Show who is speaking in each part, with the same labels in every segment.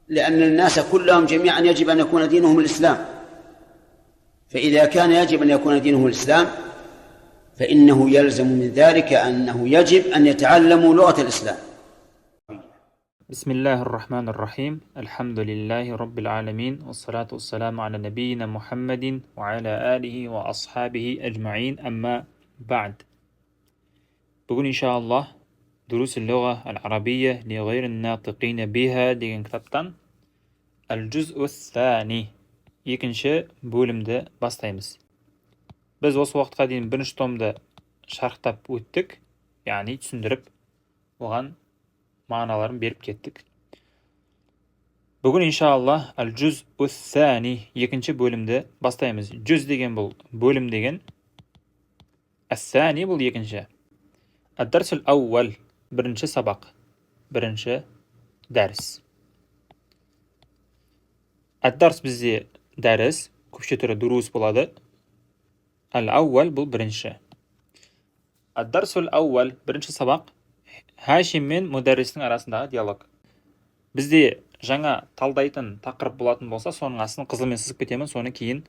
Speaker 1: لأن الناس كلهم جميعا يجب أن يكون دينهم الإسلام، فإذا كان يجب أن يكون دينهم الإسلام فإنه يلزم من ذلك أنه يجب أن يتعلموا لغة الإسلام.
Speaker 2: بسم الله الرحمن الرحيم، الحمد لله رب العالمين، والصلاة والسلام على نبينا محمد وعلى آله وأصحابه أجمعين، أما بعد. Бүгін иншаллах دروس اللغة العربية لغير الناطقين بها деген кітаптан الجزء الثاني екінші бөлімді бастаймыз. Біз осы уақытқа дейін бірінші томды шарықтап өттік, яғни түсіндіріп, оған мағыналарын беріп кеттік. Бүгін иншалла الجزء الثاني екінші бөлімді бастаймыз. Жүз деген бұл бөлім деген, الثاني бұл екінші. الدرس الأول бірінші сабақ, бірінші дәріс. الدرس бізде дәріс, көпше түрі دروس болады. الأول бұл бірінші. الدرس الأول бірінші сабақ. Хашим мен мударристің арасындағы диалог. Бізде жаңа талдайтын тақырып болатын болса, соның астын қызылмен сызып кетемін, соны кейін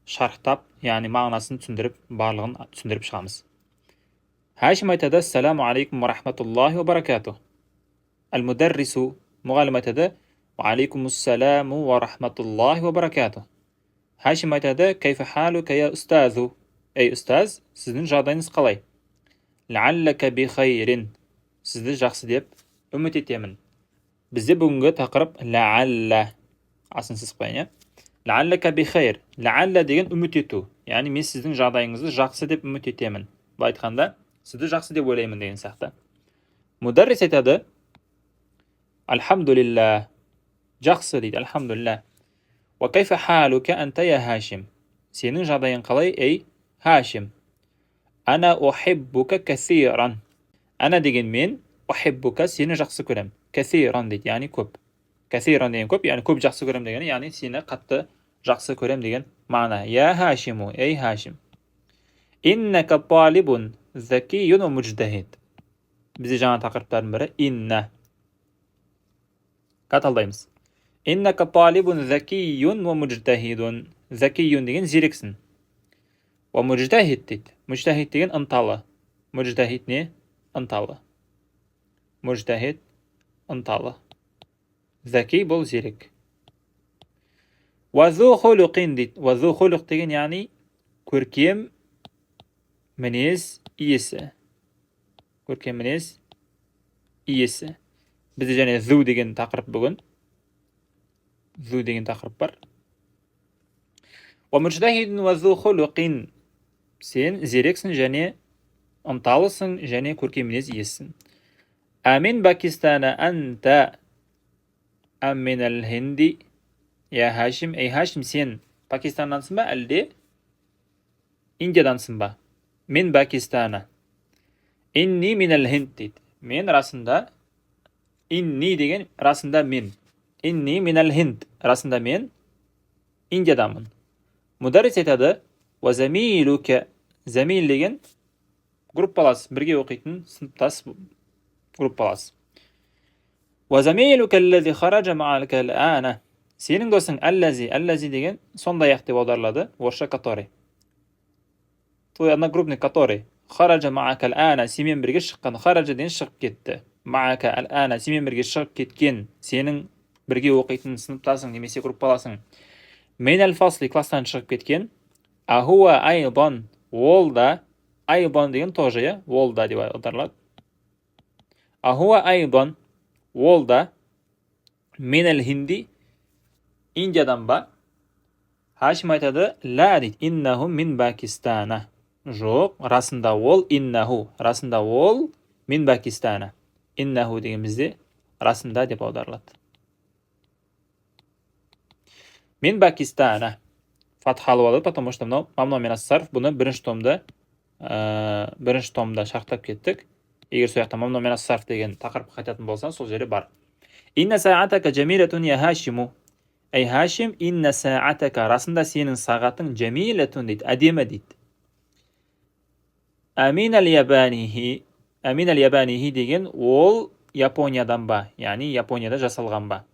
Speaker 2: шарықтап, яғни мағынасын түсіндіріп, барлығын түсіндіріп шығамыз. Хашим айтады: «Ассаламу алейкум рахматуллахи ва баракатух». Әл-мударрису мұғалім айтады: «Уағалейкумуссаламу ва рахматуллахи ва баракатух». Хашим айтады: «Кайфа халука я ұстазу?» Ей, ұстаз, сіздің жағдайыңыз қалай? Ләаллака бихайрин. Сізді жақсы деп үміт етемін. Бізде бүгінгі тақырып ләалла. Астын сызып қояйын, иә. Ләаллака бихайр. Ләалла деген үміт ету. Яғни мен сіздің жағдайыңызды жақсы деп үміт етемін. Былай айтқанда, сізді жақсы деп ойлаймын деген сияқты. Мударрис айтады: «Альхамдулилля». Жақсы дейді, альхамдулилля. Уа кайфа халука анта я Хашим? Сенің жағдайың қалай, ей Хашим? Ана ухиббука касиран. Ана деген мен, ухиббука сені жақсы көрем. Касиран дейді, яғни көп. Касиран деген көп, яғни көп жақсы көрем дегені, яғни сені қатты жақсы көрем деген мағына. Я Хашиму, ей Хашим. Иннака талибун закиюн ва мужтахид. Бізде жаңа тақырыптардың бірі инна. Талдаймыз. Иннака талибун закиюн ва мужтахидун. Закиюн деген зерексің. Уа мужтахид дейді. Мужтахид деген ынталы. Мужтахид не? Ынталы. Мужтахид ынталы. Заки бұл зерек. Уа зу хулуқин дейді. Уа зу хулуқ деген яғни көркем мінез иесі. Көркем мінез иесі. Бізде және зу деген тақырып бүгін. Зу деген тақырып бар. Уа мужтахидун уа зу хулуқин. Сен зерексің және ынталысың және көркем мінез иесісің. Амин Пакистана анта ам минал хинди я Хашим? Ей Хашим, сен Пакистаннансың ба, әлде Индиядансың ба? Мен Пакистана. Инни минал хинд дейді. Мен расында, инни деген расында мен. Инни минал хинд. Расында мен Индияданмын. Мударрис айтады: «Уа замилука». Замил деген группалас, бірге оқитын сыныптас, группалас. Уа замилука аллази хаража маака ал'ана. Сенің досың аллази, аллази деген сондай ақ деп аударылады, орысша который. Твой одногруппник, который хаража маака ал'ана, сенімен бірге шыққан. Хаража деген шығып кетті. Маака ал'ана, сенімен бірге шығып кеткен, сенің бірге оқитын сыныптасың немесе группаласың. Минал фасли, класстан шығып кеткен. Ахуа айдан, ол да, айдан деген тоже, иә, ол да деп аударылады. Ахуа айдан, ол да, минал хинди, Индиядан ба? Хашим айтады: «Ла» дейді, иннаху мин Пакистана. Жоқ, расында ол, иннаху, расында ол, мин Пакистана. Иннаху деген бізде расында деп аударылады. Мин Пакистана. Фатхалы болады, потому что мынау мамну мин сарф, бұны бірінші томда шарықтап кеттік. Егер сол жақта мамну мин сарф деген тақырыпқа қайтатын болсаң, сол жерде бар. Инна саатака жамилатун я Хашиму. Ей Хашим, инна саатака, расында сенің сағатың, жамилатун дейді, әдемі дейді. Амин әл ябанихи. Амин әл ябанихи деген ол Япониядан ба, яғни Японияда жасалған ба?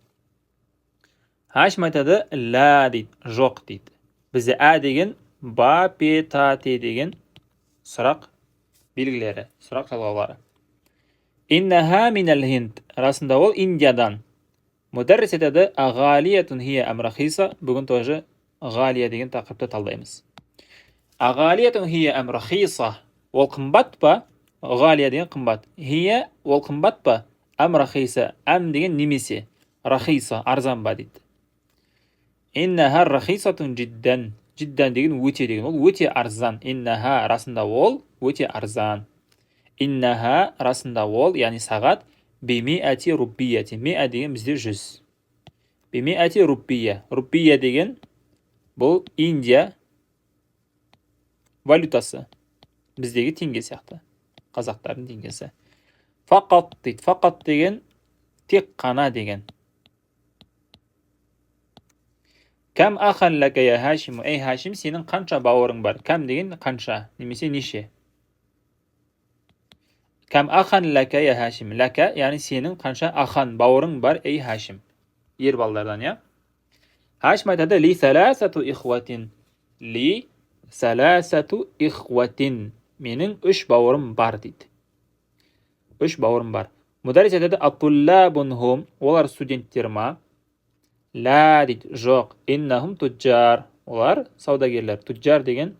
Speaker 2: Хашим айтады, ля дейді, жоқ дейді. Бізде ә деген ба, пе, та, те деген сұрақ белгілері, сұрақ жалғаулары. Иннаха минал хинд. Расында ол Индиядан. Мударрис айтады, ағалиятун хия ам рахиса. Бүгін тоже ғалия деген тақырыпты талдаймыз. Ағалиятун хия ам рахиса. Ол қымбат па? Ғалия деген қымбат. Хия ол қымбат па? Ам рахиса. Ам деген немесе. Рахиса арзан ба дейді. Иннаха рахисатун жиддан. Жиддан деген өте деген. Ол өте арзан. Иннаха расында ол өте арзан. Иннаха расында ол, яғни сағат, бимиати руббияти. Миа деген бізде 100. Бимиати руббия. Руббия деген бұл Индия валютасы. Біздегі теңге сияқты. Қазақтардың теңгесі. Фақат дейді. Фақат деген тек қана деген. Кәм ахан ләкә я Хашим. Ей Хашим, сенің қанша бауырың бар? Кәм деген қанша, немесе неше. Кәм ахан ләкә я Хашим. Ләкә, яғни сенің қанша ахан бауырың бар, ей Хашим. Ер балдардан, я? Хашим айтады, ли саласату ихватин. Ли саласату ихватин. Менің 3 бауырым бар дейді. 3 бауырым бар. Мударрис айтады, аттуллабун хум. Олар студенттер ма? Ля дейді, жоқ. Иннахум туджар. Олар саудагерлер. Туджар деген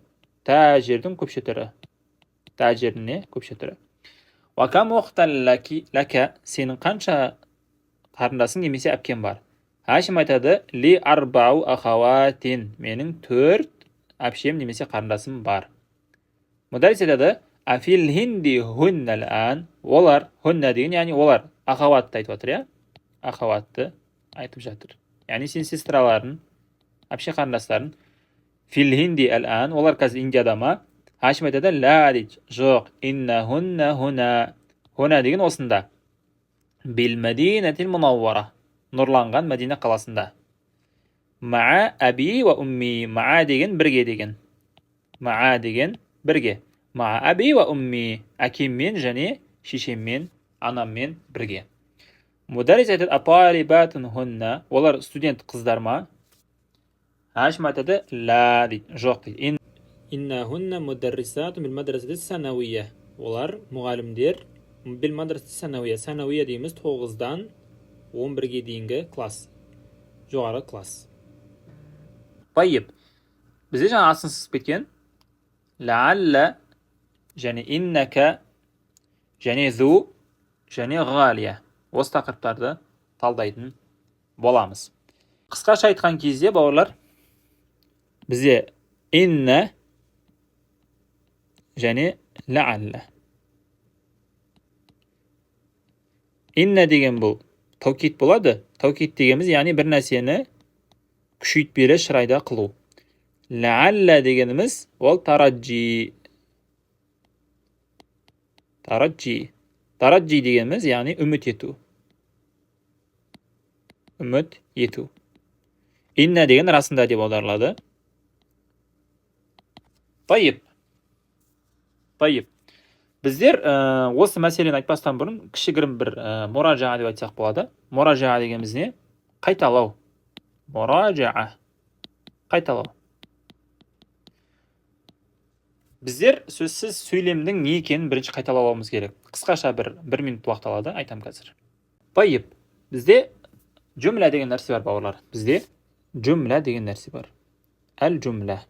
Speaker 2: тәжірдің көпше түрі. Тәжірдің не? Көпше түрі. Уа кам уқтан ләкә, сенің қанша қарындасың немесе әпкең бар? Хашим айтады, ли арбау ахаватин. Менің 4 әпшем немесе қарындасым бар. Мударрис айтады, афил хинди хуннал ан. Олар, хунна деген, яғни олар ахаватты айтып жатыр, иә? Ахаватты айтып жатыр. Яғни сен сестраларың, әпше қарындастарың. Фил хинди әл ан. Олар қазір Индияда ма? Хашим айтады, ля дейді, жоқ. Инна хунна хуна. Хуна деген осында. Бил мәдинатил мунаввара. Нұрланған Мәдина қаласында. Маа аби ва умми. Маа деген бірге деген. Маа деген бірге. Маа аби ва умми. Әкеммен және шешеммен, анаммен бірге. Мударрис айтады, аталибатун хунна. Олар студент қыздар ма? Хашим айтады, ля дейді, жоқ дейді. Инна хунна мударрисатун бил мадрасати санауия. Олар мұғалімдер бил мадрасати санауия. Санауия дейміз 9-дан 11-ге дейінгі класс. Жоғары класс. Тайып. Бізде жаңа астын сызып кеткен лаалла және иннака және зу және ғалия. Осы тақырыптарды талдайтын боламыз. Қысқаша айтқан кезде, бауырлар, бізде инна және лаалла. Инна деген бұл таукид болады. Таукид дегеніміз, яғни бір нәрсені күшейтпелі шырайда қылу. Лаалла дегеніміз ол тараджи. Тараджи. Тараджи дегеніміз, яғни үміт ету. Үміт ету. Инна деген расында деп аударылады. Тайып. Тайып. Біздер осы мәселені айтпастан бұрын кішігірім бір мұражаа деп айтсақ болады. Мұражаа дегеніміз не? Қайталау. Мұражаа. Қайталау. Біздер сөзсіз сөйлемнің не екенін бірінші қайталауымыз керек. Қысқаша бір минут уақыт алады, айтам қазір. Тайып. Бізде жүмлә деген нәрсе бар, бауырлар. Бізде жүмлә деген нәрсе бар. Әл жүмлә.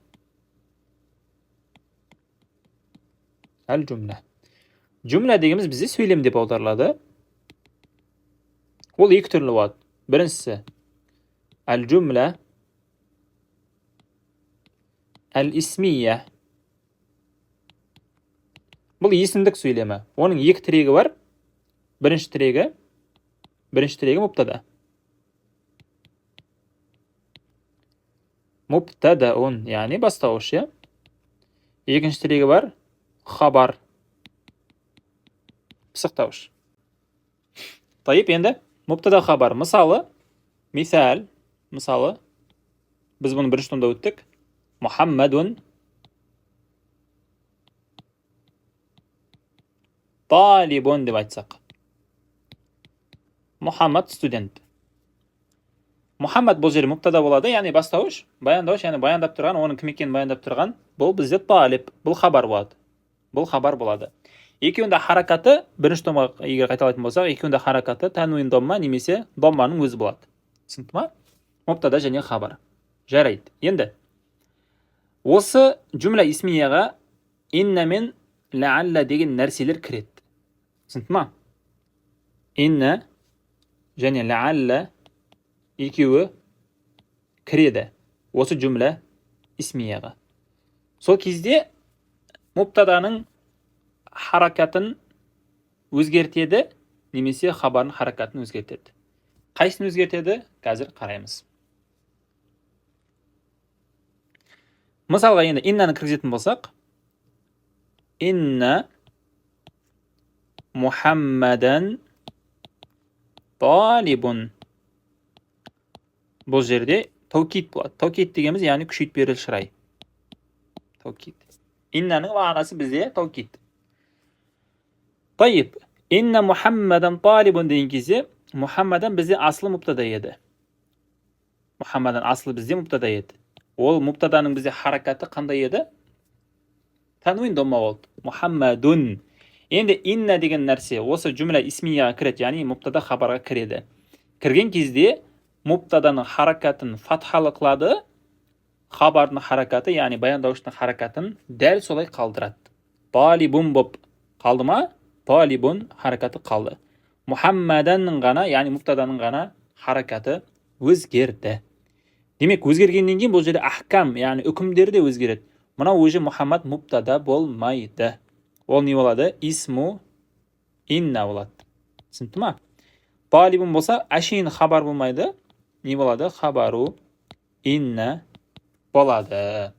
Speaker 2: Әл жүмлә. Жүмлә дегеніміз бізде сөйлем деп аударылады. Ол екі түрлі болады. Біріншісі әл жүмлә әл исмия. Бұл есімдік сөйлемі. Оның екі тірегі бар. Бірінші тірегі мубтада. Мубтадаун, яғни бастауыш, иә. Екінші тірегі бар хабар. Пысықтауыш. Тайып, енді мубтада хабар. Мысалы, мисал, мысалы, біз бұны бірінші томда өттік. Мухаммадун талибун деп айтсақ. Мұхаммад студент. Мұхаммад бұл жерде муптада болады, яғни бастауыш, баяндауыш, яғни баяндап тұрған, оның кім екенін баяндап тұрған, бұл бізде талиб, бұл хабар болады. Бұл хабар болады. Екеуінде харакаты, бірінші томға егер қайталайтын болсақ, екеуінде харакаты тәнуин домма немесе домманың өзі болады. Түсінікті ма? Муптада және хабар. Жарайды. Енді осы жүмла исмияға инна мен ләалла деген нәрселер кіреді. Түсінікті ма? Инна және ләалла екеуі кіреді осы жүмла исмияға. Сол кезде муптаданың харакатын өзгертеді немесе хабардың харакатын өзгертеді. Қайсысын өзгертеді? Қазір қараймыз. Мысалға енді иннаны кіргізетін болсақ, инна Мухаммадан талибун. Бұл жерде таукид болады. Таукид дегеніміз яғни күшейтіп берілі шырай. Таукид. Иннаның мағынасы бізде таукид. Тайып, инна Мухаммадан талибун деген кезде Мухаммадан бізде асылы муптада еді. Мухаммадан асылы бізде муптада еді. Ол муптаданың бізде харакаты қандай еді? Тануин домма болды. Мухаммадун. Енді инна деген нәрсе осы жүмла исмияға кіреді, яғни муптада хабарға кіреді. Кірген кезде муптаданың харакатын фатхалы қылады, хабардың харакаты, яғни баяндауыштың харакатын дәл солай қалдырады. Талибун боп қалды ма? Талибун харакаты қалды. Мухаммаданның ғана, яғни муптаданың ғана харакаты өзгерді. Демек, өзгергеннен кейін бұл жерде ахкам, яғни үкімдері де өзгереді. Мынау уже Мухаммад муптада болмайды. Ол не болады? Исму инна болады. Түсінікті ма? Талибун болса, әшейін хабар болмайды. Не болады? Хабару инна болады.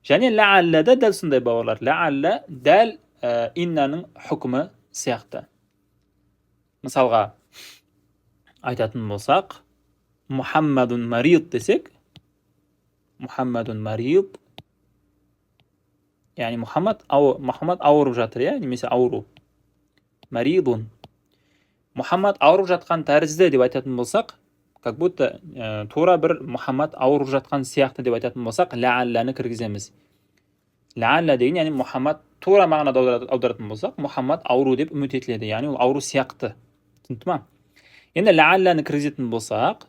Speaker 2: Және ләалла да дәл сондай бауырлар. Ләалла дәл иннаның үкімі сияқты. Мысалға айтатын болсақ, Мухаммадун марид десек, Мухаммадун марид, яғни Мухаммад ауырып жатыр, иә, немесе ауру. Маридун. Мухаммад ауырып жатқан тәрізді деп айтатын болсақ, как будто тура бір Мухаммад ауырып жатқан сияқты деп айтатын болсақ, ләалланы кіргіземіз. Ләалла деген, яғни Мухаммад тура мағынада аударатын болсақ, Мухаммад ауру деп үміт етіледі, яғни ол ауру сияқты. Түсінікті ма? Енді ләалланы кіргізетін болсақ,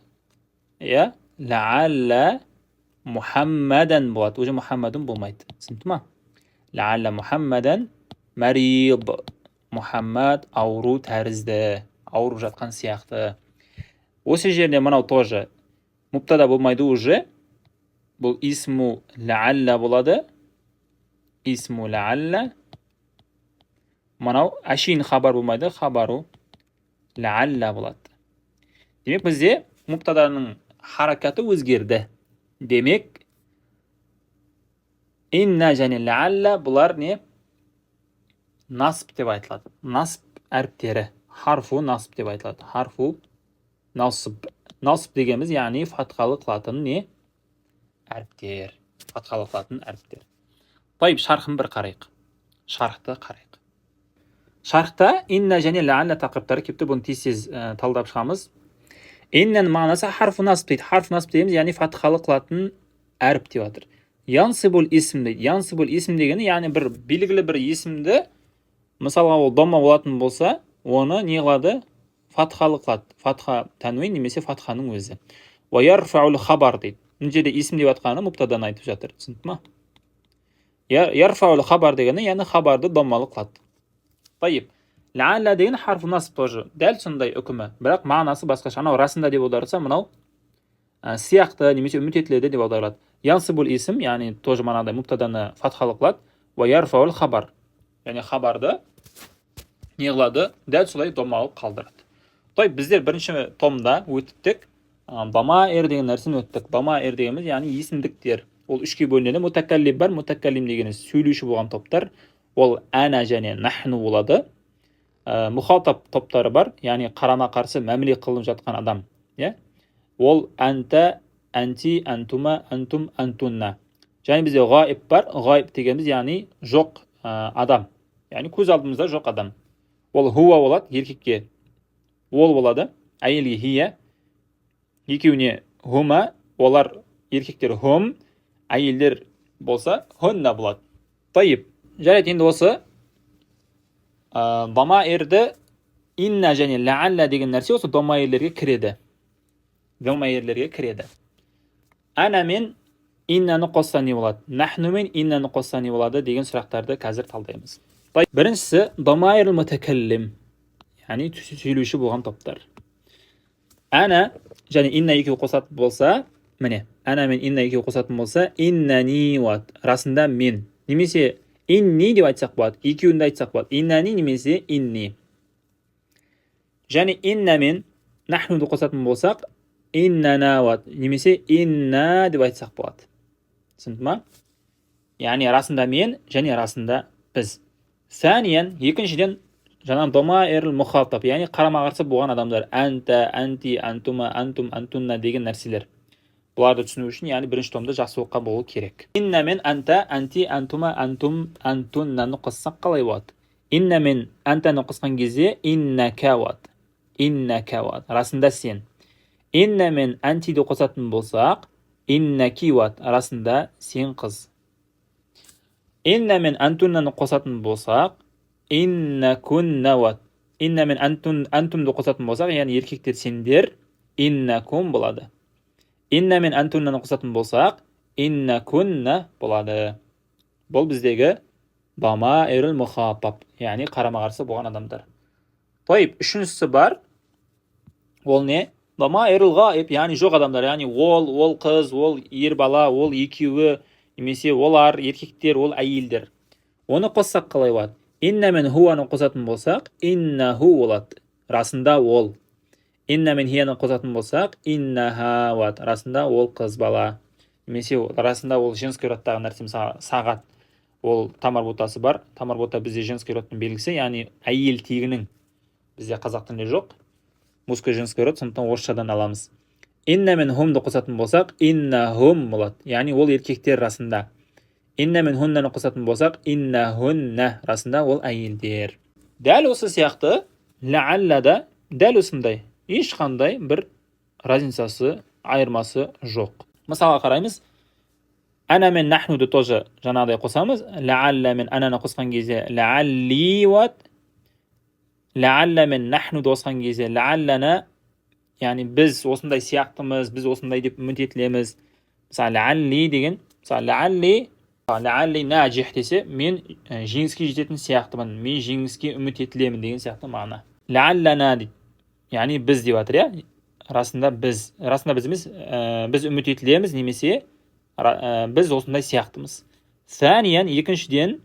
Speaker 2: иә, ләалла Мухаммадан болады, уже Мухаммадун болмайды. Түсінікті ма? Ләалла Мухаммадан марид. Мухаммад ауру тәрізді, ауырып жатқан сияқты. Осы жерде мынау тоже муптада болмайды уже. Бұл исму ләалла болады. Исму ләалла. Мынау әшейін хабар болмайды, хабару ләалла болады. Демек, бізде муптаданың харакаты өзгерді. Демек, инна және ләалла бұлар не? Насб деп айтылады. Насб әріптері. Харфу насб деп айтылады. Харфу насб. Насб дегеніміз, яғни фатхалы қылатын не? Әріптер. Фатхалы қылатын әріптер. Тайып, шархын бір қарайық. Шархты қарайық. Шархта инна және ләалла тақырыптары келіпті. Бұны тез-тез талдап шығамыз. Иннаның мағынасы харфу насб дейді. Харфу насб дегеніміз, яғни фатхалы қылатын әріп деп жатыр. Янсибул исм дейді. Янсибул исм дегені, яғни бір белгілі бір есімді, мысалға ол домма болатын болса, оны не қылады? Фатхалы қылады. Фатха тәнуин немесе фатханың өзі. Уа ярфаул хабар дейді. Мына жерде есім деп жатқаны муптаданы айтып жатыр. Түсінікті ма? Ярфаул хабар дегені, яғни хабарды доммалы қылады. Тайып. Ләалла деген харфу насб тоже. Дәл сондай үкімі, бірақ мағынасы басқаша. Анау расында деп аударылса, мынау сияқты немесе үміт етіледі деп аударылады. Янсибул исм, яғни тоже манағыдай муптаданы фатхалы қылады. Уа ярфаул хабар. Яғни хабарды не қылады? Дәл солай доммалы қалдырады. Той, біздер бірінші томда өттік. Дамаир деген нәрсені өттік. Дамаир дегеніміз, яғни есімдіктер. Ол үшке бөлінеді. Мутакаллим бар. Мутакаллим дегеніміз сөйлеуші болған топтар. Ол әна және нахну болады. Мұхатаб топтары бар, яғни қарама-қарсы мәміле қылынып жатқан адам, иә? Ол әнта, әнти, әнтума, әнтум, әнтунна. Және бізде ғаиб бар. Ғаиб дегеніміз, яғни жоқ адам. Яғни көз алдымызда жоқ адам. Ол хуа болады еркекке. Ол болады, әйелге хия. Екеуіне хума, олар еркектер хум, әйелдер болса хунна болады. Тайып. Жарайды, енді осы дамаирді инна және лаалла деген нәрсе осы дамаирлерге кіреді. Дамаирлерге кіреді. Ана мен иннаны қосса не болады? Нахну мен иннаны қосса не болады деген сұрақтарды қазір талдаймыз. Біріншісі дамаир мутакаллим, яғни сөйлеуші болған топтар. Ана және инна екеуі қосатын болса, міне, ана мен инна екеуі қосатын болса, иннани болады, расында мен. Немесе инни деп айтсақ болады, екеуін де айтсақ болады. Иннани немесе инни. Және инна мен нахнуды қосатын болсақ, иннана болады, немесе инна деп айтсақ болады. Түсінді ма? Яғни расында мен және расында біз. Сәниян, екіншіден, жаңа дамаир мухатаб, яғни қарама-қарсы болған адамдар, әнта, әнти, әнтума, әнтум, әнтунна деген нәрселер. Бұларды түсіну үшін, яғни бірінші томды жақсы оқыған болу керек. Инна мен әнта, әнти, әнтума, әнтум, әнтуннаны қоссақ қалай болады? Инна мен әнтаны қосқан кезде иннака болады. Иннака болады, расында сен. Инна мен әнтиді қосатын болсақ, иннаки болады, расында сен қыз. Инна мен әнтуннаны қосатын болсақ, иннакунна болады. Инна мен әнтумды қосатын болсақ, яғни еркектер сендер, иннакум болады. Инна мен әнтуннаны қосатын болсақ, иннакунна болады. Бұл біздегі дамаирул мухатаб, яғни қарама-қарсы болған адамдар. Тайып, үшіншісі бар. Ол не? Дамаирул ғаиб, яғни жоқ адамдар, яғни ол, ол қыз, ол ер бала, ол екеуі, немесе олар еркектер, ол әйелдер. Оны қоссақ қалай болады? Инна мен хуаны қосатын болсақ, иннаху болады, расында ол. Инна мен хияны қосатын болсақ, иннаха болады, расында ол қыз бала. Немесе расында ол женский родтағы нәрсе, мысалы сағат, ол тамыр ботасы бар. Тамыр бота бізде женский родтың белгісі, яғни әйел тегінің бізде қазақ тілінде жоқ. Мужской женский род, сондықтан орысшадан аламыз. Инна мен хумды қосатын болсақ, иннахум болады, яғни ол еркектер расында. Инна мен хуннаны қосатын болсақ, иннахунна, расында ол әйелдер. Дәл осы сияқты лаалла да дәл осындай, ешқандай бір разницасы, айырмасы жоқ. Мысалға қараймыз. Ана мен нахнуды тоже жаңағыдай қосамыз. Лаалла мен ананы қосқан кезде лаалли болады. Лаалла мен нахнуды қосқан кезде лааллана, яғни біз осындай сияқтымыз, біз осындай деп үміт етілеміз. Мысалы лаалли деген, мысалы лаалли, лаалли нажих десе, мен жеңіске жететін сияқтымын, мен жеңіске үміт етілемін деген сияқты мағына. Лааллана дейді, яғни біз деп жатыр, иә, расында біз, расында біз емес, біз үміт етілеміз немесе біз осындай сияқтымыз. Сәниян, екіншіден,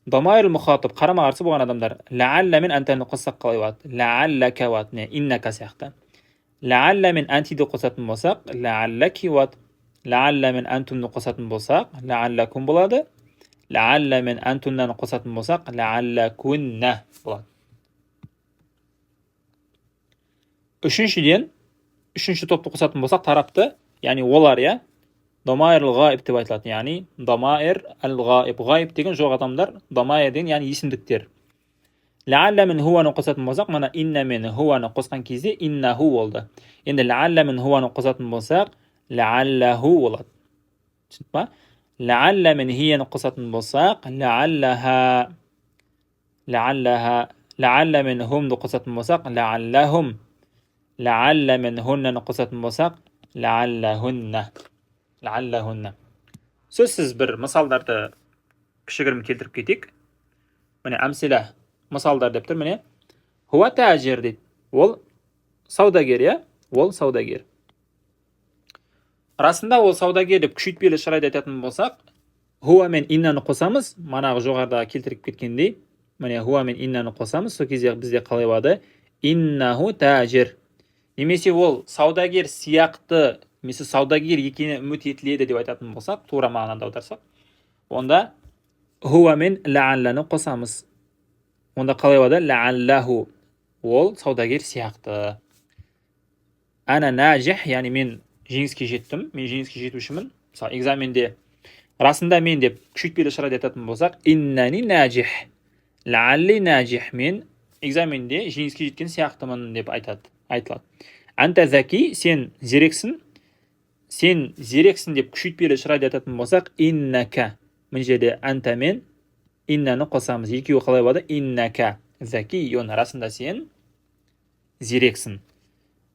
Speaker 2: дамаирул мухатаб, қарама-қарсы болған адамдар. Лаалла мен әнтаны қоссақ қалай болады? Лааллака болады, не иннака сияқты. Лаалла мен әнтиді қосатын болсақ, лааллаки болады. Лаалла мен әнтумды қосатын болсақ, лааллакум болады. Лаалла мен әнтуннаны қосатын болсақ, лааллакунна болады. Үшіншіден, үшінші топты қосатын болсақ, тарапты, яғни олар, иә, дамаирул ғаиб деп айтылады, яғни дамаир әл ғаиб, ғаиб деген жоқ адамдар, дамаир деген яғни есімдіктер. Лаалла мен хуаны қосатын болсақ, мына инна мен хуаны қосқан кезде иннаху болды. Енді лаалла мен хуаны қосатын болсақ, лааллаху болады. Түсінді ма? Лаалла мен хияны қосатын болсақ, лааллаха, лааллаха. Лаалла мен хумды қосатын болсақ, лааллахум. Лаалла мен хуннаны қосатын болсақ, лааллахунна, лааллахунна. Сөзсіз бір мысалдарды кішігірім келтіріп кетейік. Міне, әмселә мысалдар деп тұр, міне. Хуа тәжір дейді. Ол саудагер, иә? Ол саудагер. Расында ол саудагер деп күшейтпелі шырайда айтатын болсақ, хуа мен иннаны қосамыз, манағы жоғарыда келтіріп кеткендей, міне хуа мен иннаны қосамыз, сол кезде бізде қалай болады? Иннаху тәжір. Немесе ол саудагер сияқты, немесе саудагер екені үміт етіледі деп айтатын болсақ, тура мағынада аударсақ, онда хуа мен лаалланы қосамыз. Онда қалай болады? Лааллаху. Ол саудагер сияқты. Ана нажих, яғни мен жеңіске жеттім, мен жеңіске жетушімін. Мысалы, экзаменде расында мен деп күшейтпелі шырайда айтатын болсақ, иннани нажих, лаалли нажих, мен экзаменде жеңіске жеткен сияқтымын деп айтылады. Әнта зәки, сен зерексің. Сен зерексің деп күшейтпелі шырай айтатын болсақ, иннака. Мына жерде әнта мен иннаны қосамыз. Екеуі қалай болады? Иннака зәкиюн. Расында сен зерексің.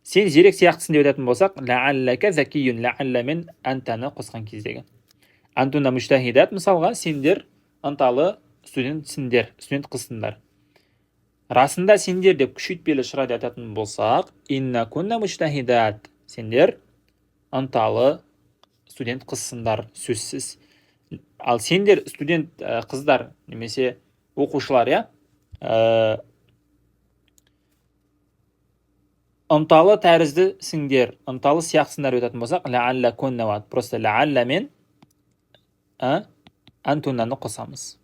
Speaker 2: Сен зерек сияқтысың деп айтатын болсақ, ләаллака зәкиюн. Ләалла мен әнтаны қосқан кездегі. Антуна мужтахидат, мысалға, сендер ынталы студентсіңдер, студент қызсыңдар. Расында сендер деп күшейтпелі шырай айтатын болсақ, иннакунна мужтахидат. Сендер ынталы студент қызсыңдар, сөзсіз. Ал сендер студент қыздар немесе оқушылар, иә, ынталы тәріздісіңдер, ынталы сияқтысыңдар деп айтатын болсақ, ләаллакунна болады. Просто ләалла мен антуннаны қосамыз.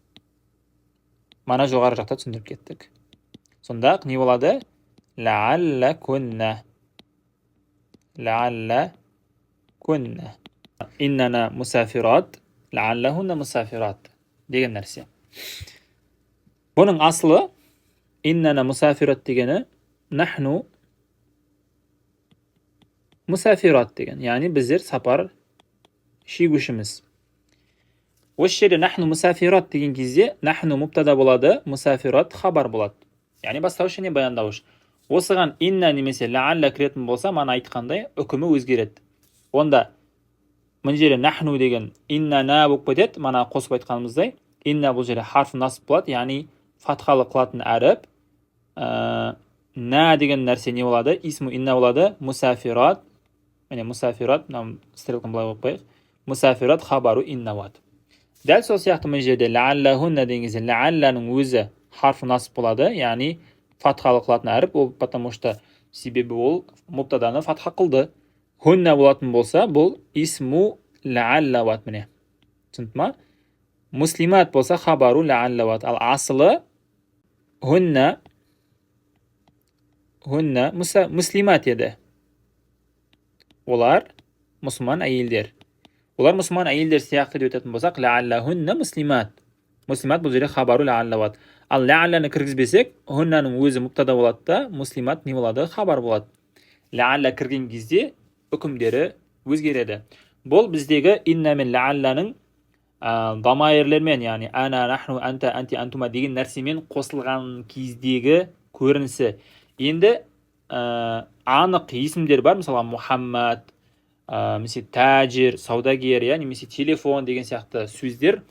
Speaker 2: Мана жоғары жақта түсіндіріп кеттік. Сонда не болады? Ләаллакунна. Ләаллакунна. Иннана мусафират, ләаллахунна мусафират деген нәрсе. Бұның асылы иннана мусафират дегені нахну мусафират деген, яғни біздер сапар шегушіміз. Осы жерде нахну мусафират деген кезде нахну мубтада болады, мусафират хабар болады. Яғни бастауыш және баяндауыш. Осыған инна немесе ләалла кіретін болса, мана айтқандай үкімі өзгереді. Онда мына жерде нахну деген инна на болып кетеді, мана қосып айтқанымыздай. Инна бұл жерде харф насып болады, яғни фатхалы қылатын әріп. На деген нәрсе не болады? Исму инна болады. Мусафират. Міне мусафират, мына стрелканы былай қойып қояйық. Мусафират хабару инна болады. Дәл сол сияқты мына жерде ләаллахунна деген кезде ләалланың өзі харф насып болады, яғни фатхалы қылатын әріп ол, потому что себебі ол мубтаданы фатха қылды. Хунна болатын болса, бұл исму ләалла болады, міне. Түсінді ма? Муслимат болса хабару ләалла болады. Ал асылы хунна, хунна муслимат еді. Олар мұсылман әйелдер. Олар мұсылман әйелдер сияқты деп айтатын болсақ, ләаллахунна муслимат. Муслимат бұл жерде хабару ләалла болады. Ал ләалланы кіргізбесек, хуннаның өзі мубтада болады да, муслимат не болады? Хабар болады. Ләалла кірген кезде үкімдері өзгереді. Бұл біздегі инна мен ләалланың дамайрлермен, яғни ана, нахну, анта, анти, антума деген нәрсемен қосылған кездегі көрінісі. Енді анық есімдер бар, мысалға Мұхаммад, немесе тәжір, саудагер, иә, немесе телефон деген сияқты сөздер.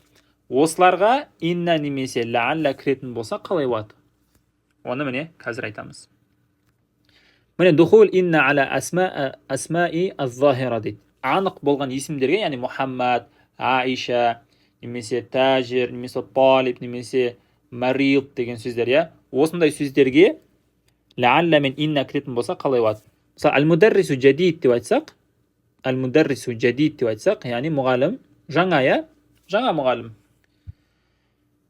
Speaker 2: Осыларға инна немесе ләалла кіретін болса қалай болады? Оны міне қазір айтамыз. Міне духул инна аля асмаи аз-захира дейді. Анық болған есімдерге, яғни Мұхаммад, Аиша, немесе тәжір, немесе талиб, немесе марид деген сөздер, иә. Осындай сөздерге ләалла мен инна кіретін болса қалай болады? Мысалы, әл-мударрису жадид деп айтсақ, әл-мударрису жадид деп айтсақ, яғни мұғалім жаңа, иә? Жаңа мұғалім.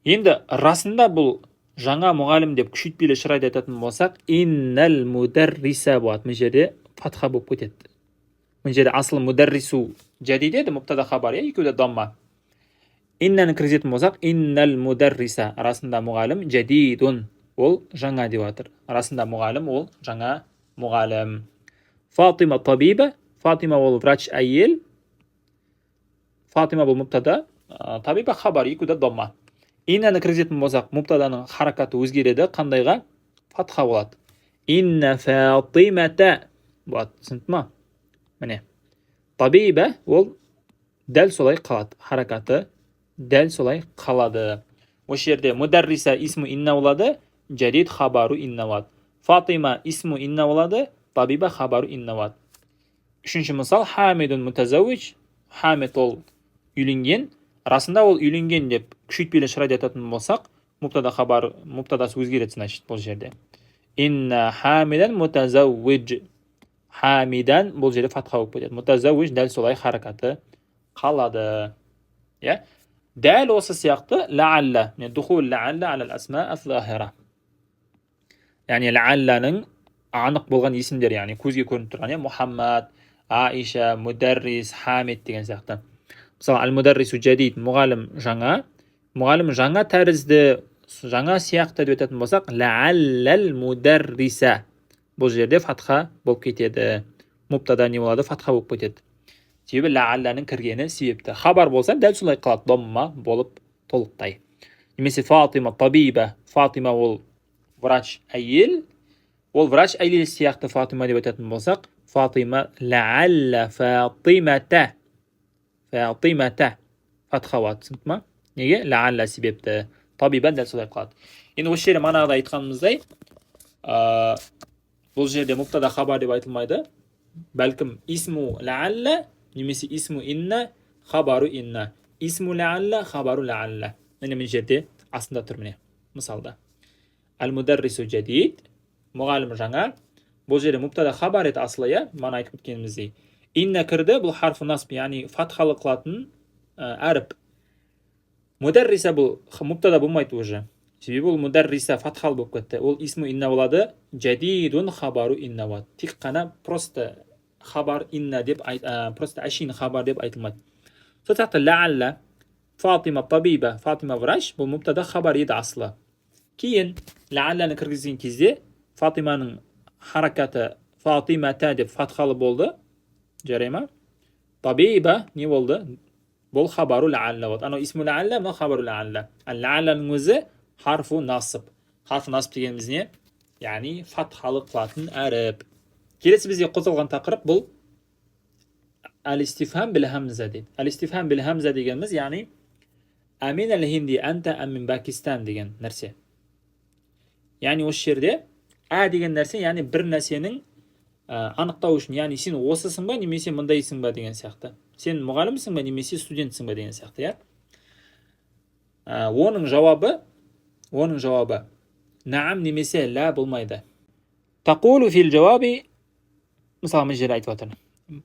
Speaker 2: Енді расында бұл жаңа мұғалім деп күшейтпелі шырайды айтатын болсақ, иннал мударриса болады. Мына жерде фатха болып кетеді. Мына жерде асылы мударрису жадид еді, мубтада хабар, иә, екеуі де дамма. Иннаны кіргізетін болсақ, иннал мударриса, расында мұғалім, жадидун, ол жаңа деп жатыр. Расында мұғалім, ол жаңа мұғалім. Фатима табиба, Фатима ол врач әйел. Фатима бұл мубтада, табиба хабар, екеуі де дамма. Иннаны кіргізетін болсақ, мубтаданың харакаты өзгереді, қандайға? Фатха болады. Инна фатимата болады, түсінді ма? Міне. Табиба ол дәл солай қалады, харакаты дәл солай қалады. Осы жерде мударриса исму инна болады, жадид хабару инна болады. Фатима исму инна болады, табиба хабару инна болады. Үшінші мысал, Хамидун мутазауич. Хамид ол үйленген. Расында ол үйленген деп күшейтпелі шырайды айтатын болсақ, мубтада хабар, мубтадасы өзгереді, значит, бұл жерде. Инна хамидан мутазауич. Хамидан бұл жерде фатха болып кетеді. Мутазауич дәл солай харакаты қалады. Иә? Дәл осы сияқты ләалла, духул ләалла алал асма аз-захира. Яғни ләалланың анық болған есімдер, яғни көзге көрініп тұрған, иә, Мұхаммад, Аиша, Мударрис, Хамид деген сияқты. Мысалы, әл-мударрису жадид, мұғалім жаңа, мұғалім жаңа тәрізді, жаңа сияқты деп айтатын болсақ, ләаллал мударриса. Бұл жерде фатха болып кетеді. Мубтада не болады? Фатха болып кетеді. Себебі лаалланың кіргені себепті. Хабар болса, дәл солай қалады, домма болып толықтай. Немесе Фатима табиба. Фатима ол врач әйел. Ол врач әйел сияқты Фатима деп айтатын болсақ, Фатима лаалла Фатимата. Фатимата фатха болады, түсінікті ма? Неге? Лаалла себепті. Табиба дәл солай қалады. Енді осы жерде манағыда айтқанымыздай, бұл жерде мубтада хабар деп айтылмайды. Бәлкім исму лаалла немесе исму инна, хабару инна. Исму лаалла, хабару лаалла. Міне, мына жерде астында тұр, міне. Мысалда. Әл мударрису жадид, мұғалім жаңа. Бұл жерде мубтада хабар еді асылы, иә, мана айтып кеткеніміздей. Инна кірді, бұл харфы насб, яғни фатхалы қылатын әріп. Мударриса бұл мубтада болмайды уже. Себебі ол мударриса фатхалы болып кетті. Ол исму инна болады, жадидун хабару инна болады. Тек қана просто хабар инна деп, просто әшейін хабар деп айтылмайды. Сол сияқты лаалла Фатима табиба, Фатима врач, бұл мубтада хабар еді асылы. Кейін лаалланы кіргізген кезде Фатиманың харакаты Фатимата деп фатхалы болды. Жарай ма? Табиба не болды? Бұл хабару лаалла болды. Анау исму лаалла, мынау хабару лаалла. Ал лаалланың өзі харфу насып. Харфу насып дегеніміз не? Яғни фатхалы қылатын әріп. Келесі бізде қозғалған тақырып бұл әл-истифхам бил хамза дейді. Әл-истифхам бил хамза дегеніміз, яғни әмин әл-хинди анта ам мин Пакистан деген нәрсе. Яғни осы жерде ә деген нәрсе, яғни бір нәрсенің анықтау үшін, яғни сен осысың ба немесе мындайсың ба деген сияқты. Сен мұғалімсің ба немесе студентсің ба деген сияқты, иә? Оның жауабы наам немесе ла болмайды. Тақулу фил жауаби, мысалы, мына жерде айтып жатыр.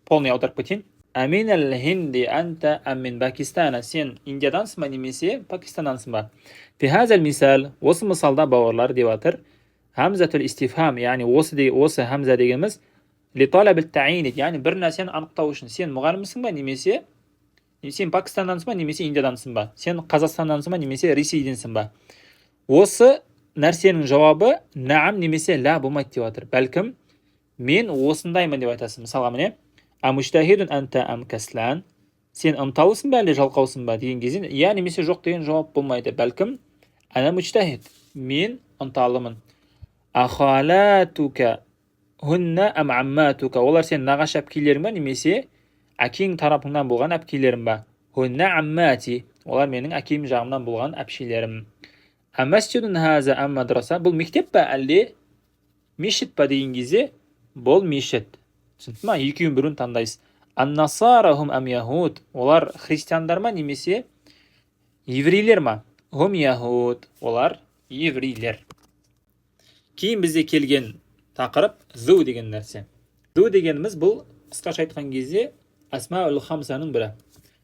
Speaker 2: Полный аударып кетейін. Әмин әл-хинди анта ам мин Пакистана. Сен Индиядансың ба немесе Пакистандансың ба? Фи хазал мисал, осы мысалда, бауырлар, деп жатыр. Хамзатул истифхам, яғни осы хамза дегеніміз ли талаб та'ин, яғни бір нәрсені анықтау үшін. Сен мұғалімсің ба немесе сен Пакистандансың ба немесе Индиядансың ба? Сен Қазақстандансың ба немесе Ресейденсің ба? Осы нәрсенің жауабы наам немесе ла болмайды деп жатыр. Бәлкім мен осындаймын деп айтасың. Мысалға, міне, амужтахидун анта ам каслан, сен ынталысың ба әлде жалқаусың ба деген кезде иә немесе жоқ деген жауап болмайды. Бәлкім ана мужтахид, мен ынталымын. Ахалатука хунна ам амматука, олар сенің нағашы әпкелерің ба немесе әкең тарапыңнан болған әпкелерің ба? Хунна аммати, олар менің әкем жағымнан болған әпшелерім. Амасжидун хаза ам мадраса, бұл мектеп па әлде мешіт па деген кезде бұл мешіт. Түсінікті ма? Екеуінің біреуін таңдайсыз. Ан-насара хум ам яхуд, олар христиандар ма немесе еврейлер ма? Хум яхуд, олар еврейлер. Кейін бізде келген тақырып зу деген нәрсе. Зу дегеніміз бұл қысқаша айтқан кезде асмаул хамсаның бірі.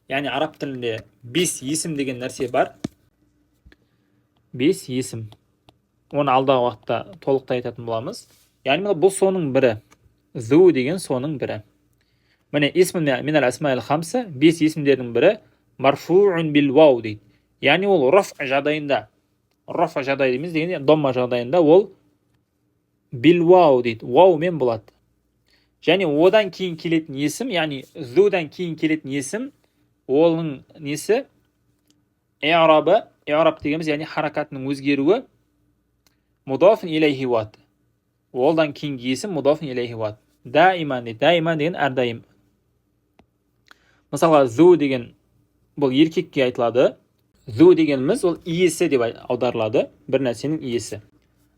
Speaker 2: Яғни араб тілінде бес есім деген нәрсе бар. Бес есім. Оны алдағы уақытта толықтай айтатын боламыз. Яғни бұл соның бірі. Зу деген соның бірі. Міне, исмун минал асмаил хамса, бес есімдердің бірі, марфуун бил вау дейді. Яғни ол раф жағдайында, раф жағдай дейміз дегенде домма жағдайында ол бил вау дейді, ваумен болады. Және одан кейін келетін есім, яғни зудан кейін келетін есім, оның несі? Иғрабы, иғраб дегеніміз яғни харакатының өзгеруі, мудаф илейхи болады. Олдан кейінгі есім мудаф илейхи болады. Даиман дейді. Даиман деген әрдайым. Мысалға, зу деген бұл еркекке айтылады. Зу дегеніміз ол иесі деп аударылады, бір нәрсенің иесі.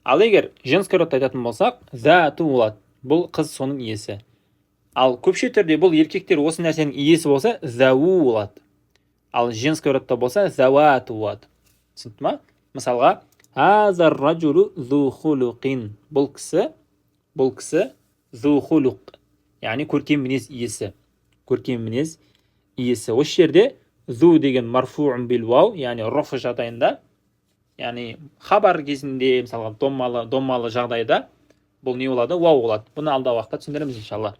Speaker 2: Ал егер женский родта айтатын болсақ, зату болады. Бұл қыз, соның иесі. Ал көпше түрде бұл еркектер осы нәрсенің иесі болса, зау болады. Ал женский родта болса, зауату болады. Түсінікті ма? Мысалға, хазар раджулу зу хулуқин. Бұл кісі зу хулуқ, яғни көркем мінез иесі. Көркем мінез иесі. Осы жерде зу деген марфуун бил вау, яғни раф жағдайында, яғни хабар кезінде, мысалға, доммалы жағдайда бұл не болады? Вау болады. Бұны алдағы уақытта түсіндіреміз, иншалла.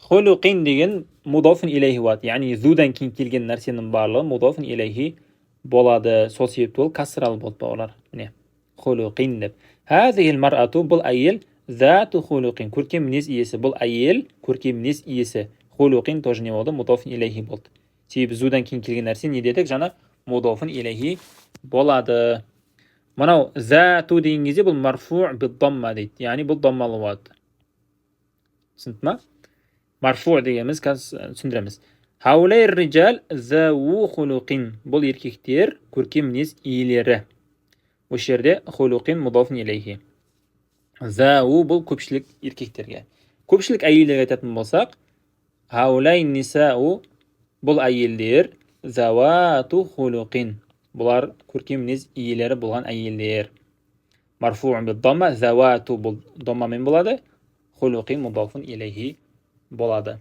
Speaker 2: Хулуқин деген мудофун илейхи болады, яғни зудан кейін келген нәрсенің барлығы мудофун илейхи болады. Сол себепті ол касралы болды, бауырлар. Міне, хулуқин деп. Хазихил марату, бұл әйел, Зату хулуқин, көркем мінез иесі. Бұл әйел көркем мінез иесі. Хулуқин тоже не болды? Мудофун илейхи болды. Себебі зудан кейін келген нәрсе не дедік? Жаңа мудофун илейхи болады. Мынау зату деген кезде бұл марфу биддамма дейді. Яғни бұл даммалы болады. Түсінді ма? Марфу дегеніміз қазір түсіндіреміз. Хаулай рижал зау хулуқин. Бұл еркектер көркем мінез иелері. Осы жерде хулуқин мудофун илейхи. Зау бұл көпшілік еркектерге. Көпшілік әйелдерге айтатын болсақ, хаулай нисау, бұл әйелдер зауату хулуқин. Бұлар көркем мінез иелері болған әйелдер. Марфу биддамма, зауату бұл даммамен болады. Хулуқин мудофун илейхи болады.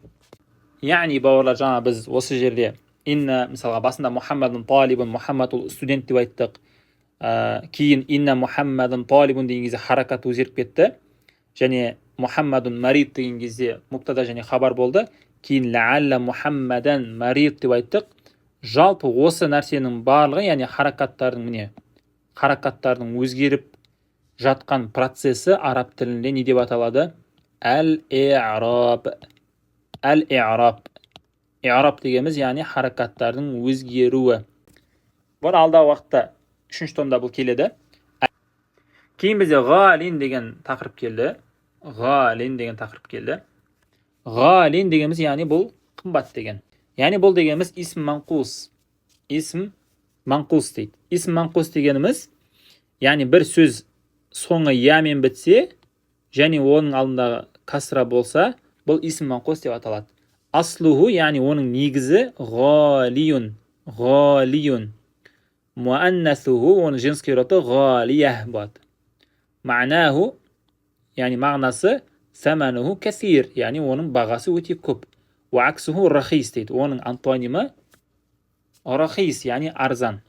Speaker 2: Яғни, бауырлар, жаңа біз осы жерде инна, мысалға, басында Мұхаммадun талибун, Мұхаммад ол студент деп айттық. Кейін инна Мұхаммадun талибун деген кезде харакат өзгеріп кетті. Және Мұхаммадун марид деген кезде муптада және хабар болды. Кейін лаалла Мұхаммадан марид деп айттық. Жалпы осы нәрсенің барлығы, яғни харакаттардың, міне, харакаттардың өзгеріп жатқан процесі араб тілінде не деп аталады? Әл-i'раб. Әл-i'раб. I'раб дегеніміз, яғни харакаттардың өзгеруі. Бұл алдағы уақытта үшінші томда бұл келеді. Кейін бізде ғалин деген тақырып келді. Ғалин деген тақырып келді. Ғалин дегеніміз, яғни бұл қымбат деген. Яғни бұл дегеніміз исм манқус. Исм манқус дейді. Исм манқус дегеніміз, яғни бір сөз соңы ямен бітсе және оның алдындағы касра болса, бұл исм манқус деп аталады. Аслуху, яғни оның негізі ғалиюн, ғалиюн. Муаннасуху, оның женский роды ғалия болады. Мағнаху, яғни мағынасы самануху кәсир, яғни оның бағасы өте көп. Уа аксуху рахис дейді. Оның антонимі рахис, яғни арзан.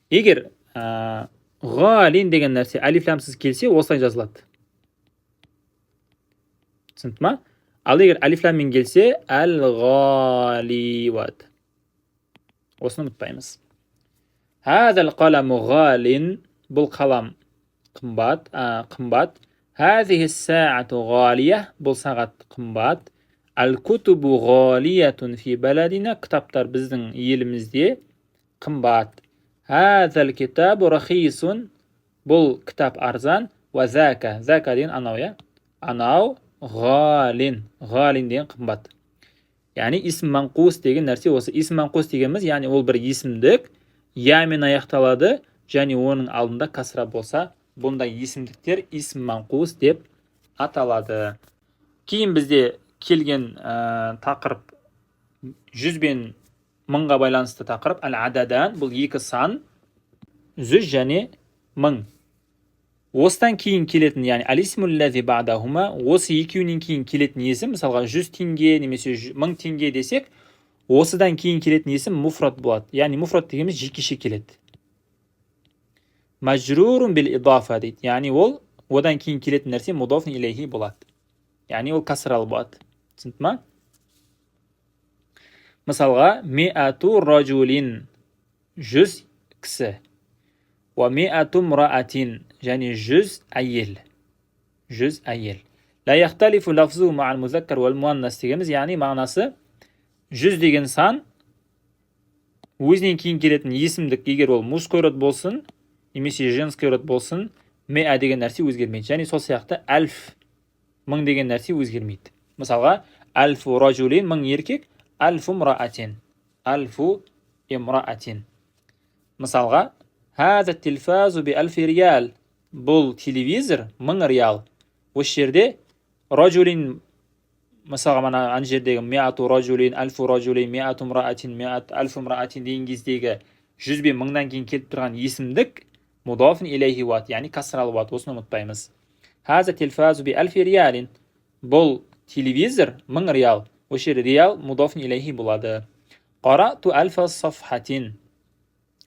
Speaker 2: Егер ғалин деген нәрсе әлиф лямсыз келсе, осылай жазылады. Түсінікті ма? Ал егер әлиф ляммен келсе, әл ғали болады. Осыны ұмытпаймыз. Хазал қаламу ғалин, бұл қалам қымбат, қымбат. Хазихи саату ғалия, бұл сағат қымбат. Әл кутубу ғалиятун фи баладина, кітаптар біздің елімізде қымбат. Хазал китабу рахисун, бұл кітап арзан. Уа зака, зака деген анау, иә? Анау ғалин, ғалин деген қымбат. Яғни исм манқус деген нәрсе осы. Исм манқус дегеніміз, яғни ол бір есімдік ямен аяқталады және оның алдында касра болса, бұндай есімдіктер исм манқус деп аталады. Кейін бізде келген тақырып жүз бен мыңға байланысты тақырып әл ададан, бұл екі сан, жүз және мың. Осыдан кейін келетін, яғни әл исмул ләзи баъдахума, осы екеуінен кейін келетін есім, мысалға 100 теңге немесе 1000 теңге десек, осыдан кейін келетін есім муфрат болады. Яғни муфрат дегеніміз жекеше келеді. Мажрурун бил идафа дейді. Яғни ол одан кейін келетін нәрсе мудоф илейхи болады. Яғни ол касралы болады. Түсінді ма? Мысалға, миату ражулин, 100 кісі. Уа миату мраатин, және 100 әйел. 100 әйел. Ла яхталифу лафзу ма'ал музаккар вал муаннас дегеніміз, яғни мағынасы 100 деген сан өзінен кейін келетін есімдік, егер ол мужской род болсын немесе женский род болсын, миа деген нәрсе өзгермейді. Және сол сияқты әлф, мың деген нәрсе өзгермейді. Мысалға, әлфу ражулин, мың еркек, әлфу мраатин, әлфу имраатин. Мысалға, хаза тилфазу би әлфи риал, бұл телевизор 1000 риал. Осы жерде ражулин, мысалға, мына ана жердегі миату ражулин, әлфу ражулин, миату мраатин, миат әлфу мраатин деген кездегі жүз бен мыңнан кейін келіп тұрған есімдік мудофун илейхи болады, яғни касралы болады. Осыны ұмытпаймыз. Хаза тилфазу би әлфи риалин, бұл телевизор 1000 риал. Осы жерде риал мудофун илейхи болады. Қарату әлфа сафхатин,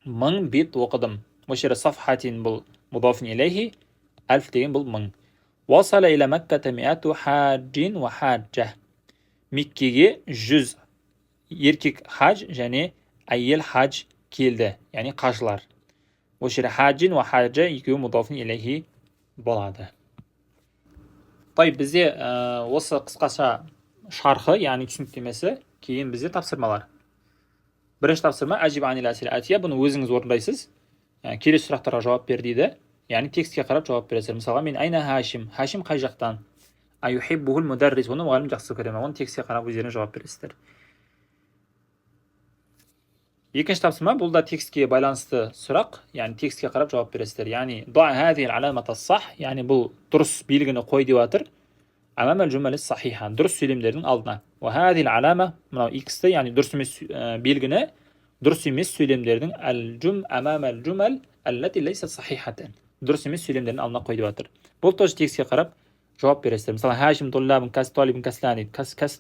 Speaker 2: 1000 бет оқыдым. Осы жерде сафхатин бұл мудофун илейхи, әлф деген бұл мың. Уасала иля Макката миату хаджин уа хаджа, Меккеге 100 еркек хаж және әйел хаж келді, яғни қажылар. Осы жерде хаджин уа хаджа екеуі мудофун илейхи болады. Тайып, бізде осы қысқаша шархы, яғни түсініктемесі, кейін бізде тапсырмалар. Бірінші тапсырма әжиб анил әсил әтия, бұны өзіңіз орындайсыз. Келесі сұрақтарға жауап бер дейді. Яғни текстке қарап жауап бересіздер. Мысалға, мен айна Хашим, Хашим қай жақтан? Аюхиббухул мударрис, оны мұғалім жақсы көре ме? Оны текстке қарап өздеріңіз жауап бересіздер. Екінші тапсырма, бұл да текстке байланысты сұрақ, яғни текстке қарап жауап бересіздер. Яғни да хазихи аламата сах, яғни бұл дұрыс белгіні қой деп жатыр. Амам аль-жумал сахиха, дұрыс сөйлемдердің алдына. Ва хазихи алама, мынау x-ті, яғни дұрыс емес белгіні дұрыс емес сөйлемдердің аль-жум амам аль-жумал аллати лайсат сахихатан, дұрыс емес сөйлемдердің алдына қой деп жатыр. Бұл тоже текстке қарап жауап бересіздер. Мысалы, Хашим туллабун кас талибун каслан дейді. Кас, кас,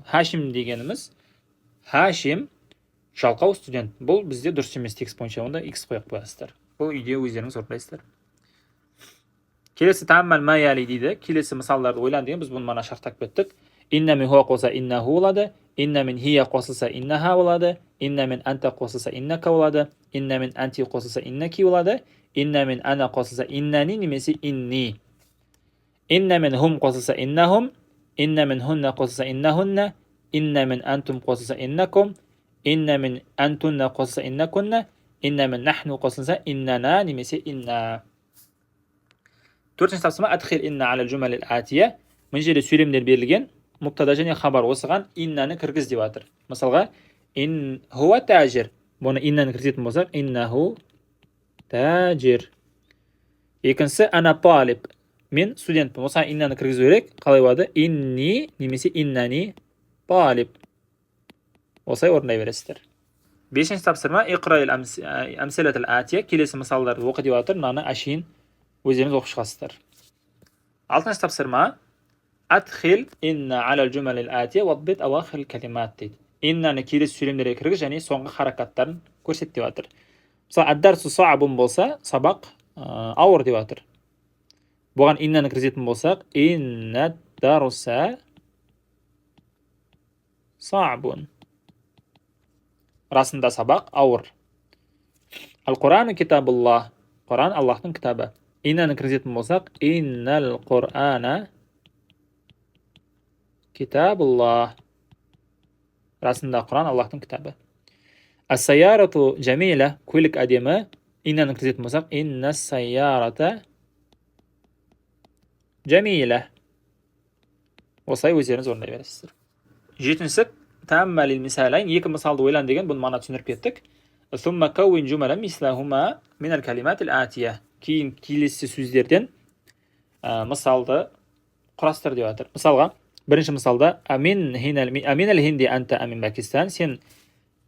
Speaker 2: Хашим дегеніміз Хашим жалқау студент. Бұл бізде дұрыс емес текст бойынша, онда x қойып қоясыздар. Бұл үйде өздеріңіз орындайсыздар. Келесі тааммал ма яли дейді. Келесі мысалдарды ойлан деген, біз бұны мана шарттап кеттік. Инна мин хуа қосса иннаху болады, инна мин хия қосылса иннаха болады, инна мин анта қосылса иннака болады, инна мин анти қосылса иннаки болады, инна мин ана қосылса иннани немесе инни. Инна мин хум қосылса иннахум, инна мин хунна қосылса иннахунна, инна мин антум қосылса иннакум, инна мин антунна қосылса иннакунна, инна мин нахну қосылса иннана немесе инна. Төртінші тапсырма адхил инна аля жумал атия. Мына жерде сөйлемдер берілген, муптада және хабар, осыған иннаны кіргіз деп жатыр. Мысалға, ин хуа тажир. Бұны иннаны кіргізетін болсақ, иннаху тажир. Екіншісі ана талиб. Мен студентпін. Осыған иннаны кіргізу керек. Қалай болады? Инни немесе иннани талиб. Осылай орындай бересіздер. Бесінші тапсырма иқра амсилат атия. Келесі мысалдарды оқы деп жатыр. Мынаны әшейін өздеріңіз оқып шығасыздар. Алтыншы тапсырма адхил инна аля жумал атия вадбит авахир калимат дейді. Иннаны келесі сөйлемдерге кіргіз және соңғы харакаттарын көрсет деп жатыр. Мысалы, ад-дарсу са'бун болса, сабақ ауыр деп жатыр. Бұған иннаны кіргізетін болсақ, инна дарса са'бун. Расында сабақ ауыр. Ал-Курану китабуллах. Құран Аллахтың кітабы. Иннаны кіргізетін болсақ, иннал Құрана китабуллах. Расында Құран Аллахтың кітабы. Ас-сайярату жамила, көлік әдемі. Иннаны кіргізетін болсақ, иннас сайярата жамила. Осылай өздеріңіз орындай бересіздер. Жетіншісі тааммалил мисалайн, екі мысалды ойлан деген, бұны мана түсіндіріп кеттік. Сумма кауин жумалан мислахума минал калиматил атия. Кейін келесі сөздерден мысалды құрастыр деп жатыр. Мысалға, бірінші мысалда амин амин хинди анта амин Пакистан, сен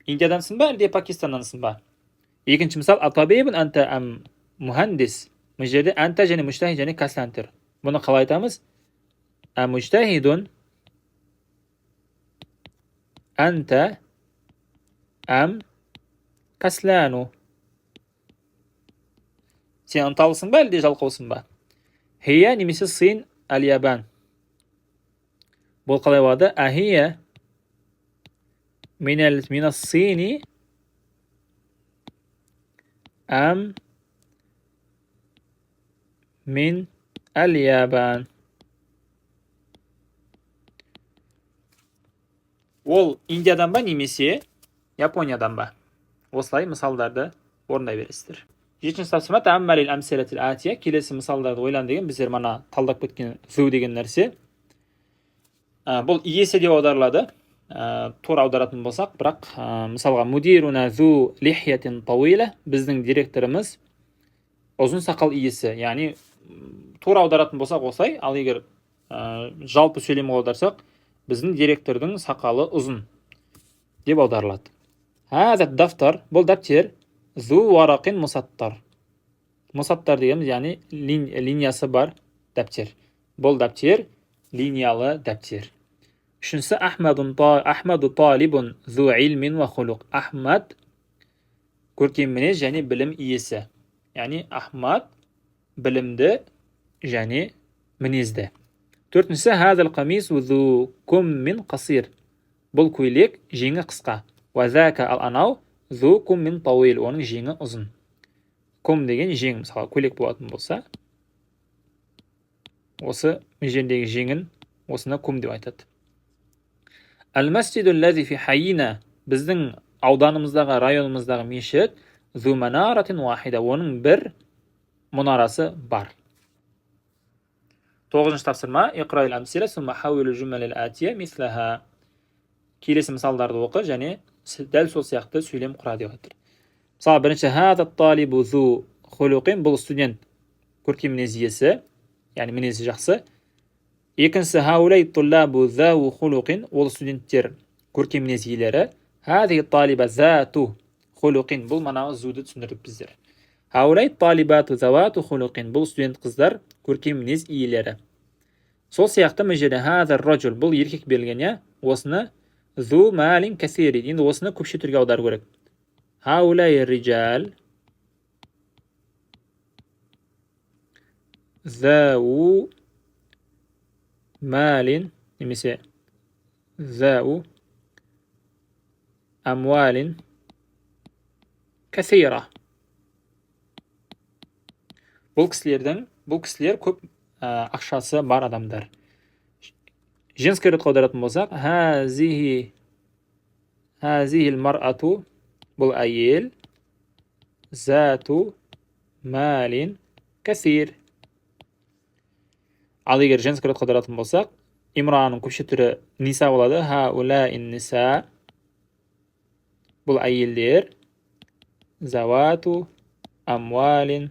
Speaker 2: Индиядансың ба, әлде Пакистаннансың ба? Екінші мысал атабибун анта ам мухандис. Бұл жерде анта және мужтахид және каслан тұр. Бұны қалай айтамыз? Амужтахидун анта ам каслану. Сен ынталысың ба, әлде жалқаусың ба? Хия немесе син аль-ябан. Бұл қалай болады? Ахия минас сини ам мин аль-ябан. Ол Индиядан ба немесе Япониядан ба? Осылай мысалдарды орындай бересіздер. Жетінші тапсырма тааммалил амсилатил атия. Келесі мысалдарды ойлан деген, біздер мана талдап кеткен зу деген нәрсе. Бұл иесі деп аударылады. Тура аударатын болсақ, бірақ мысалға мудируна зу лихьятин тауила, біздің директорымыз ұзын сақал иесі. Яғни тура аударатын болсақ осылай, ал егер жалпы сөйлем аударсақ, біздің директордың сақалы ұзын деп аударылады. Хаза дафтар, бұл дәптер, зу варақин мусаттар. Мусаттар дегеніміз, яғни линиясы бар дәптер. Бұл дәптер линиялы дәптер. Үшіншісі Ахмаду талибун зу илмин ва хулуқ. Ахмад көркем мінез және білім иесі. Яғни Ахмад білімді және мінезді. Төртіншісі хазал қамису зу куммин қасир. Бұл көйлек жеңі қысқа. Уа зака ал анау зу куммин тауил, оның жеңі ұзын. Кум деген жең, мысалы көйлек болатын болса, осы Мына жердегі жеңін, осыны кум деп айтады. Әл-масжиду ллази фи хайина, біздің ауданымыздағы, районымыздағы мешіт, зу манаратин уахида, оның бір мұнарасы бар. 9-шы тапсырма, иқраил амсила сумма хауилу жумалил атия мислаха. Келесі мысалдарды оқы және дәл сол сияқты сөйлем құра деп жатыр. Мысалы, бірінші, хаза талибу зу хулуқин, бұл студент көркем мінез иесі, яғни мінезі жақсы. Екіншісі, хаулай туллабу зау хулуқин, ол студенттер көркем мінез иелері. Хазихи талиба зату хулуқин, бұл манағы зуды түсіндірдік біздер. Хаулай талибату завату хулуқин, бұл студент қыздар көркем мінез иелері. Сол сияқты мына жерде хаза ражул, бұл еркек берілген, иә, осыны зу малин кәсир дейді. Енді осыны көпше түрге аудару керек. Хаулай рижал зау малин немесе зау амуалин кәсира. Бұл кісілер көп ақшасы бар адамдар. Женский родқа аударатын болсақ, хазихил мар'ату, бұл әйел, зату малин кәсир. Ал егер женский родқа аударатын болсақ, имрааның көпше түрі ниса болады. Хаулаин ниса, бұл әйелдер, завату амуалин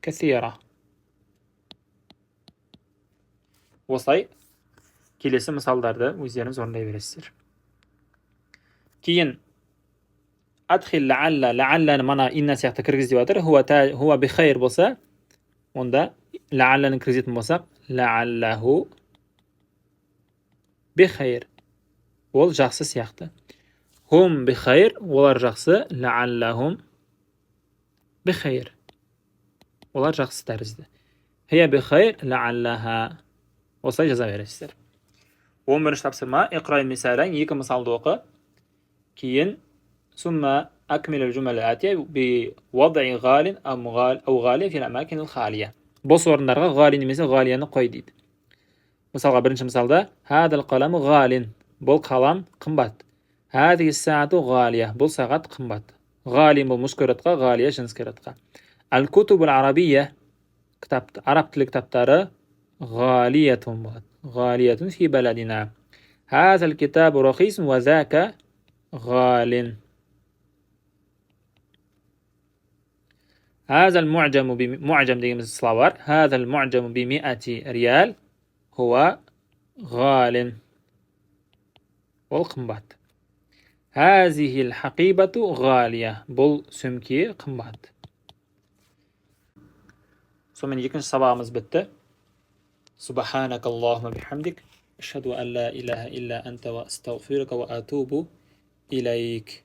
Speaker 2: кәсира. Осылай келесі мысалдарды өздеріңіз орындай бересіздер. Кейін адхил лаалла, лаалланы мана инна сияқты кіргіз деп жатыр. Хуа бихайр болса, онда лаалланы кіргізетін болсақ, лааллаху бихайр, ол жақсы сияқты. Хум бихайр, олар жақсы. Лааллахум бихайр, олар жақсы тәрізді. Хия бихайр лааллаха. Осылай жаза бересіздер. 11-ші тапсырма, иқра мисалайн, екі мысалды оқы. Кейін сумма акмил жумал атия би вад'i ғалин ау ғали фил амакин халия. Бос орындарға ғали немесе ғалияны қой дейді. Мысалға, бірінші мысалда хадал қаламу ғалин, бұл қалам қымбат. Хадихи саату ғалия, бұл сағат қымбат. Ғалин бұл мужской родқа, ғалия женский родқа. Әл кутубул арабия, кітап, араб тілі кітаптары ғалиятун болады. Ғалиятун фи баладина. Хазал китабу рахисун ва зака ғалин. Хазал му'джаму би, му'джам дегеніміз словар. Хазал му'джаму би миати риал хуа ғалин. Ол қымбат. Хазихил хақибату ғалия. Бұл сөмке қымбат. Сонымен екінші сабағымыз бітті. Субханак Аллахума бихамдик. Ашхаду ан ла илаха илля анта ва астағфирука ва атубу илайк.